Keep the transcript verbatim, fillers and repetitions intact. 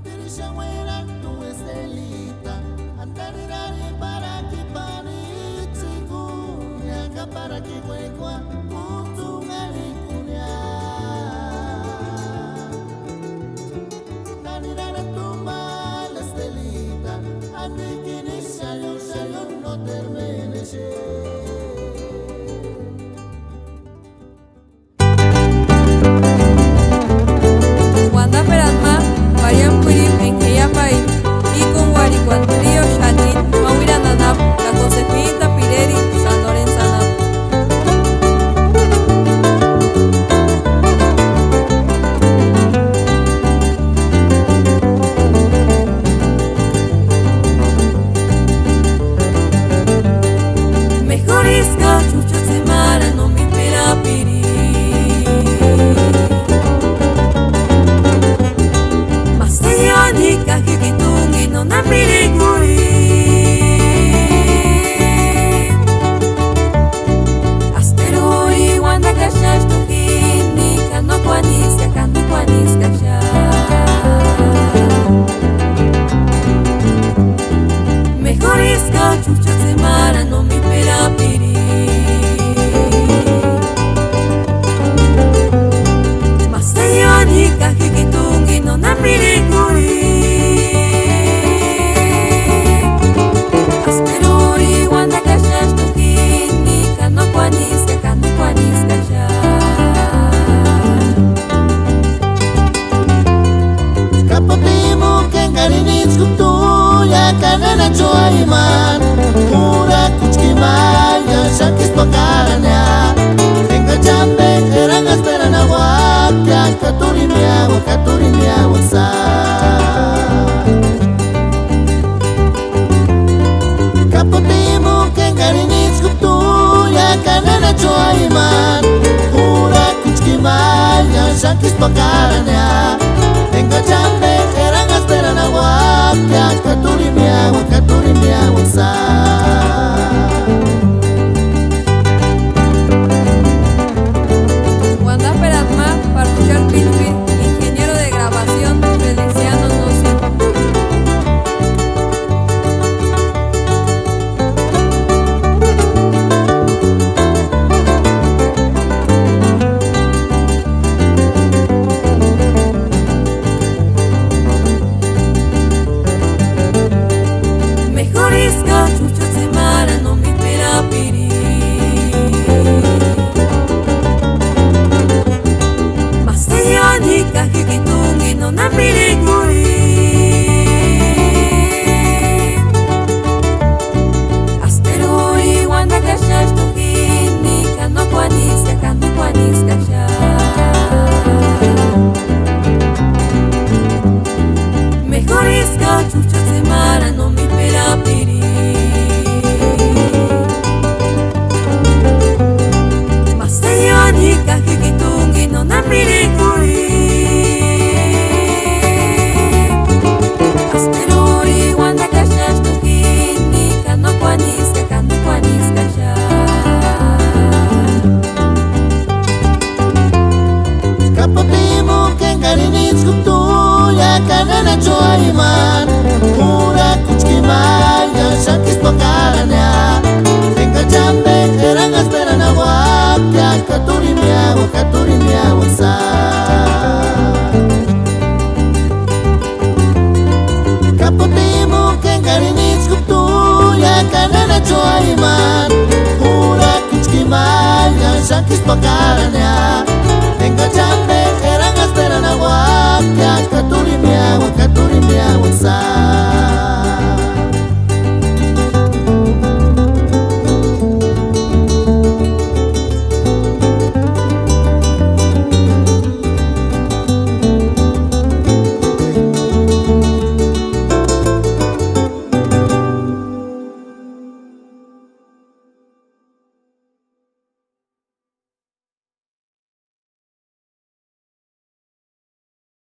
Tirixauerantu Estelita, antarirari para ki pari tsikuni, aka para ki kuekua kutsunharikunia. Antarirara tumba la Estelita, antikini xayun, xayun no termenexe. Uandaperata ma Mariamu Kuiripu enka Jeiapaini, íkunharhikuani Río Xatin, Mauira Nanapu ka Josefita Pireri, San Lorenzo anapu. Mejoriska chucha tsimara no mi perapiri. Maseyani ka jikitungi no na mirekuri. Asterori uandakaxaxtu jini ka no kuaniska ka no kuaniska xa. Mejoriska chucha tsimara no mi perapiri. Maseyani ka jikitungi no na mirekuri. Asterori uandakaxaxtu jini ka no kuaniska ka no kuaniska xa. Kaputimu kenkarini ísku tuia ka nena chuaimani, jurakuchki maia xákispakarania. Enka cha ampe eranhasperani auakia, katurimiaua, katurimiaua sa. Kaputimu kenkarini ísku tuia ka nena chuaimani, jurakuchki maia xákispakarania. Enka cha ampe eranhasperani auakia, katurimiaua, katurimiaua sa. Uandaperata ma para juchari píchpiri, ingeniero de grabación Feliciano Nusi. Mejoriska chucha tsimara no mi perapiri. Maseyani ka jikitungi no na mirekuri. Asterori uandakaxaxtu jini ka no kuaniska ka no kuaniska xa. Mejoriska chucha tsimara no mi perapiri. Maseyani ka jikitungi no na mirekuri. Asterori uandakaxaxtu jini ka no kuaniska ka no kuaniska xa. Kaputimu kenkarini ísku tuia ka nena chuaimani, jurakuchki maia xákispakarania. Enka cha ampe eranhasperani auakia, katurimiaua, katurimiaua sa. Kaputimu kenkarini ísku tuia ka nena chuaimani, jurakuchki maia xákispakarania. Enka cha ampe